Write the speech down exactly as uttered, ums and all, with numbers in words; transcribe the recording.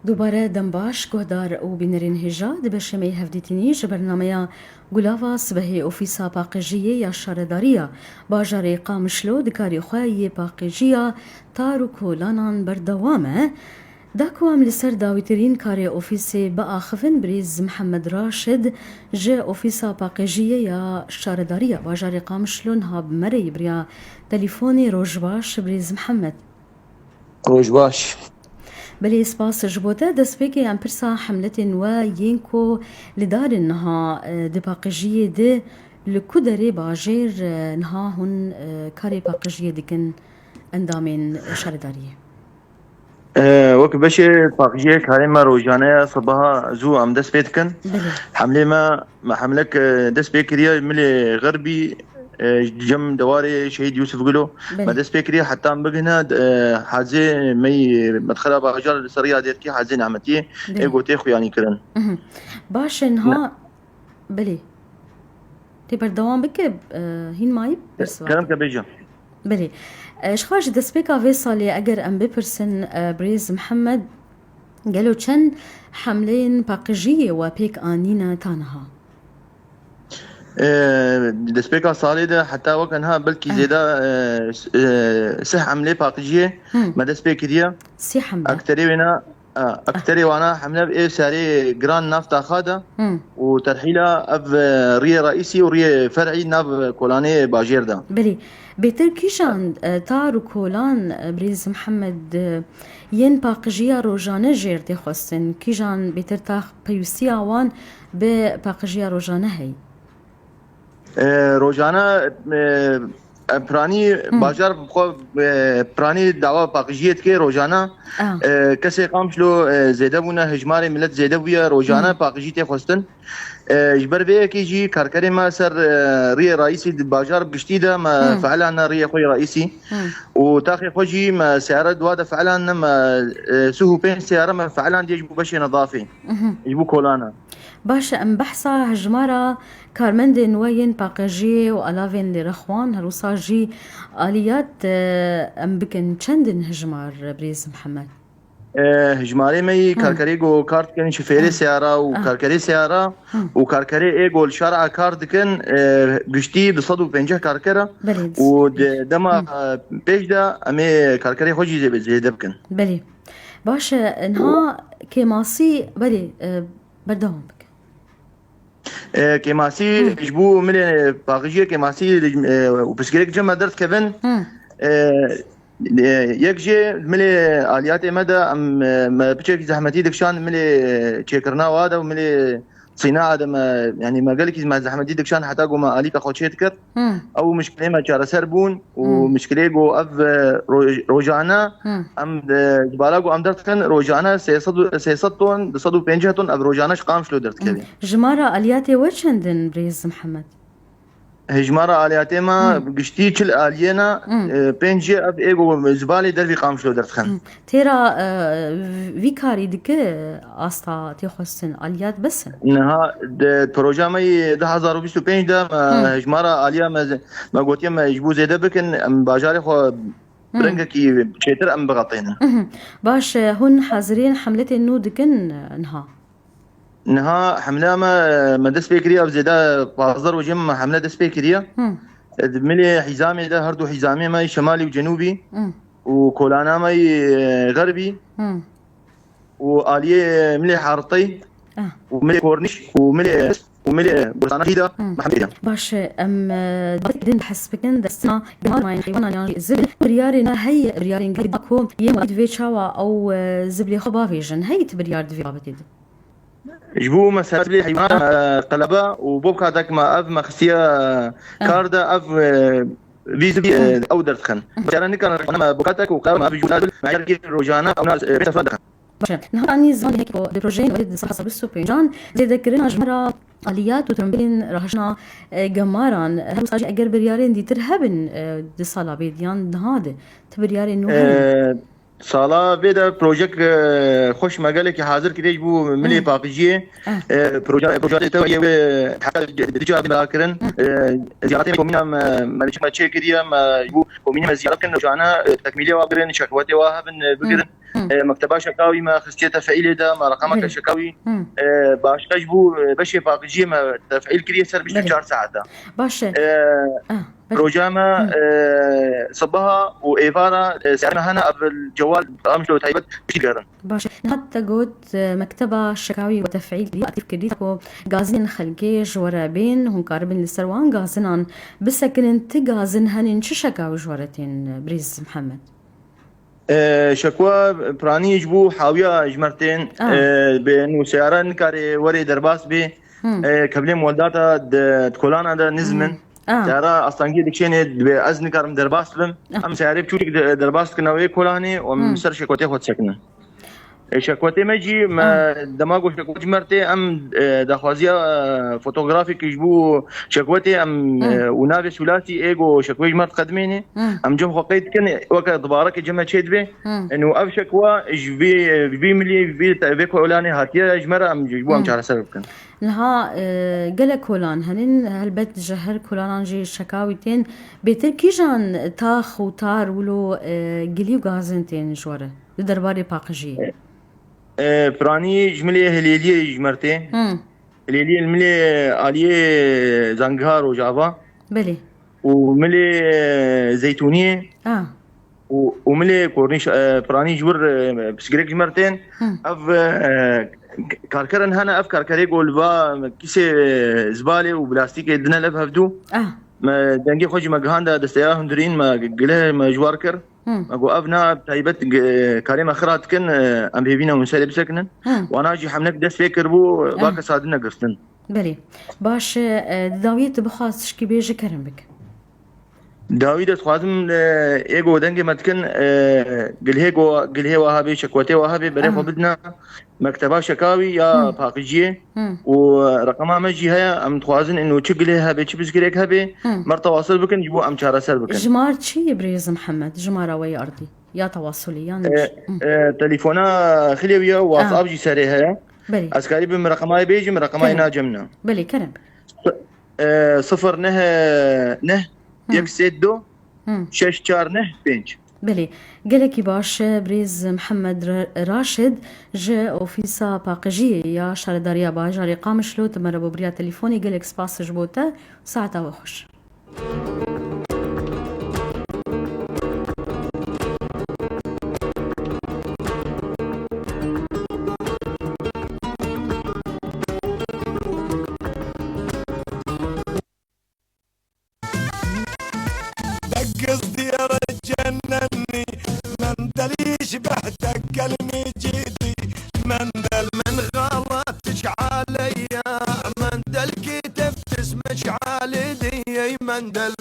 Dubare dem baş, guhdar û bînerên hêja, di beşê me yê hevdîtinî ji bernameya Gulava Sibehê Ofîsa Paqijiyê ya Şaredariya Bajarê Qamişlo di karê xwe yê paqijiya tar û kolanan berdewam e. Da ku em li ser dawîtirîn karê ofîsê biaxivin, birêz Mihemed Raşid ji Ofîsa Paqijiyê ya Şaredariya Bajarê Qamişlo niha bi me re yî biriya telîfonê. Roj baş, birêz Mihemed. Roj baş. Belê, spas ji bo te. Destpêkê em pirsa hemletên we yên ku li dar in niha, e, di paqijiyê de, li ku derê bajêr, e, niha hûn, e, karê paqijiyê dikin endamên şaredariyê? E, wek beşê paqijiyê karê me rojane ya sibaha zû em dest pê dikin. Belê. Hemlê me, me hemlek, e, dest pê kiriye milê Xerbî, e, cem dewarê Şehîd Yûsif Gulo. Belê. Me dest pê kiriye heta em bigihine, e, hazê me yî medxela bajar li ser riya Dêrkê hazê Nehmetiyê, Belê. ê gotê xuyanî kirin. Mhm. Baş e, niha, belê. Tê berdewam bike, e, hîn mayî pirs Kerem ke bêje. Belê. E, ji xwe ji destpêka vê salê eger em bipirsin, e, birêz Mihemed, gelo çend hemleyên paqijiyê we pêk anîne ta niha? E, di destpêka salê de heta weke niha belkî Ah. zêde, e, s-, e, sih hemlê paqijiyê Hmm. me dest pê kiriye. Sih hemle. Akterê wêna, a, akterê wana hemle ê serê giran nav taxa de Hmm. û terhîla ev, e, riyê reîsî û riyê fer'î nav kolanê bajêr de. Belê. Bêtir kîjan, e, tar û kolan, e, birêz Mihemed, e, yên paqijiya rojane jêr tê xwestin? Kîjan bêtir tax pêwîstiya wan bi paqijiya rojane heye? E, rojane, e, em piranî Hmm. bajar bi xwe, e, piranî dawa paqijiyê dike rojane. Ah. E, kesê Qamişlo, e, zêde bûne, hejmarê milet zêde bûye, rojane Hmm. paqijî tê xwestin. E, ji ber vê yekê jî karkerê me ser, e, riyê reîsî di bajar bi giştî de me Hmm. feelan ne riyê xwe yê reîsî. Hmm. Û taxê xwe jî me seyare dua de feelan ne me, e, sih û pênc seyare me feelan diye ji bo beşê nedafê. Mhm. Ji bo kolana. Baş e, em behsa hejmara karmendên we yên paqijiyê û alavên lêrexwan, her wisa jî aliyat, e, em bikin. Çend in hejmar, birêz Mihemed? E, hejmarê me yî Hmm. karkerê ku kar dikin, şofêrê Hmm. seyara û Ah. karkerê seyara Hmm. û karkerê ê ku li şara kar dikin, e, giştî du sed û pêncî karker e. Belê, û di dema, Hmm. e, pêş de em ê karkerê xwe jî zê-, zêde bikin. Belê. Baş e, niha kêmasî, belê, e, berdewam bike. E, kêmasî Hmm. ji bo milê paqijiyê kêmasî, e, û pirsgirêk cem me derdikevin. Hmm. E, e, yek jê milê aliyatê me de em, e, me piçekî zehmetî dikişand milê çêkirina wa de û milê sîna de me, yanî me gelekî me zehmetî dikişand heta ku me alîka xwe çê dikir. Hmm. Ew mişkilê me çareser bûn û Hmm. mişkilê ku ev, e, roj-, rojane Hmm. em, e, ji bala ku em derdixin rojane sê sed û, sê sed ton, du sed û pêncî ton ev rojane ji Qamişlo derdikevin. Hmm. Jimara aliyatê we çend in, birêz Mihemed? Hejmara aliyatê me Hmm. giştî çil aliyê ne, Hmm. e, pênc jê ev ê ku ji balê dervî Qamişlo derdixin. Hmm. Têra, e, vî karî dike asta tê xwestin, aliyat bes in? Niha di proja me yê du hazar û bîst û pênc de me Hmm. hejmara aliya me, me gotiye me ji bo zêde bikin, em bajarê xwe Hmm. bi rengekî çêtir em bixetînin. Mhm. Baş e, hûn haziriyên hemletên nû dikin, e, niha? Niha hemleya me, e, me dest pê kiriye, ev zêde pazdeh rojê me hemle dest pê kiriye. Hmm. E, di milê hîzamê de her du hîzamê me yî şemalî û cenûbî Hmm. û kolana me yî, e, xerbî Hmm. û aliyê milê Haritey Ah. û milê Kornîş û milê, û milê Gulistana jî de Hmm. me hemle kiriye. Baş e, em, e, din behs bikin, destina gemarmayên heywanan yan jî zibil, biryarê ne heye, biryarên gelî da ku yên welî divê çawa ew, e, zibilê xwe bavêjin. Heye ti biryar di vê babetê de? Ji bo mesela zibilê heywanan, e, qelebe û bobka dek me ev me xistiye Ah. kar de ev, e, vî zibilî, e, ew derdixin. Mesela nikarin heywana me bobka dek û qelebe me ev ji bo zibil me her rojane ew nas, e, sefer dixin. Baş e. Niha anî ziman heke ku di projeyên we di sala bîst û pêncan zêdekirina jimara aliyat û tirmbêlên rahiştina, e, gemaran, her wisa jî eger biryarên dîtir hebin, e, di sala bê yan niha de, ti biryarên nû hebin? E, sala vê de projek, e, xweş me gelekî hazir kiriye ji bo milê Hmm. paqijiyê. Ah. E, proje, proje te ye wê heta di carê me kirin. Hmm. E, ziyaretê komîna me, me çi me çê kiriye, me ji bo komînê me ziyaret kirin, rojane, e, tekmîlê wa bigirin, şekwetê wa hebin, e, bigirin. Hmm. Hı. E, mekteba şekawî me xistiye tefîlê de, me reqema Belê. Şekawî, Hı. e, başqa ji bo, e, beşê paqijiyê me tefîl kiriye ser Belê. Bîst û çar saeta. Baş e. E, Ah, belê. Proje me, Hı. e, sibaha û êvara, e, saet me hene, ev cewal, em ji taybet piştî digerin. Baş e. Niha te got, e, mekteba şekawî we tefîl kiriye, aktîf kiriye, ku gazinên xelkê ji we re bên, hûn karibin li ser wan gazinan bisekinin, ti gazin henin, çi şekawî ji we re tên, birêz Mihemed? E, şekwa piranî ji bo hawiya ji me re tên, Ah. e, bi nû seyara nikare were derbas bê. Hmm. E, keblê moldata di, di kolana de nizmin. Hmm. Ah. Seyara astengiyê dikişêne, dibê ez nikarim derbas bim. Ah. Em seyarê biçûk de, derbas dikine wê kolanê û em Hmm. ser şekwetê xwe disekinin. E, şekwetê me jî, me Ah. dema ku şekwa ji me re tê, em, e, daxwaziya, e, fotografîk ji bo şekwetê em, Hmm. e, û navê Sûlasî ê ku şekwê ji me re diqedimêne, Hmm. em cem xwe qeyd dikin, weke dibarekê cem me çê dibe. Hmm. Û ev şekwa ji vê, ji vê milê, ji vê, vê kolanê hatiye ji me re, em ji bo em Hmm. çareser bikin. Niha, e, gelek kolan henin, helbet ji her kolanan jî şekawî tên. Bêtir kîjan tax û tar wilo, e, gilî û gazin tên ji we re? Di derbarê paqijiyê. E, piranî ji milê Hilêliyê ji me re tê. Hmm. Hilêliyê li milê aliyê Zangiha Rojava. Belê. Û milê, e, Zeytûniyê. Ah. Û, û milê Kornîş, e, piranî ji wir, e, pirsgirêk ji me re tên. Hmm. Ev, e, k-, karkerin hene, ev karkerê ku li va kîsê, e, zibalê û plastîkê dine lev hevdû. Ah. Me dengê xwe jî me gihanda desteya hundirîn, me gilê me ji war kir. Hmm. Me got, "Ev na taybet, e, karê me xira dikin, e, em hêvî ne hûn serê bisekinin." Hmm. Wana jî hemnek dest pê kiribû, Ah. va kesa din negirtin. Belê. Baş e, e, di dawiyê tu bixwaz tişkî bêje, kerem bike. Dawî de dixwazim, e, ê go dengê me dikin, e, gilhê go, gilhê wa hebe, şekwetê wa hebe, berê Ah. xwe bidine mekteba şekawî ya Hmm. paqijiyê Hmm. û reqema me jî heye, em dixwazin ino çi gilê hebe, çi pirsgirêk hebe, Hmm. me re tewasil bikin, ji bo em çareser bikin. Jimar çi ye birêz Mihemed? Jimara we yê erdî ya tewasulê yan E, Hmm. e, telefona xilê wî ye, WhatsApp Ah. jî serê heye. Belê. Ez karî bim reqemayê bêjim, reqemayê Kerem. nacem ne. Belê, kerem. E, sifir neh neh Hmm. yek sê du Hmm. şeş çar neh pênc. Belê, gelekî baş e, birêz Mihemed Ra-, Raşid ji Ofîsa Paqijiyê ya Şaredariya Bajarê Qamişlo, tu me re bo biriya telefonê, gelek spas ji bo te, saeta we xweş. دق صديرة جنني، مندل يشبه دق المجيدي، مندل من غلطتش عليا، مندل كتبت اسمك على دي، مندل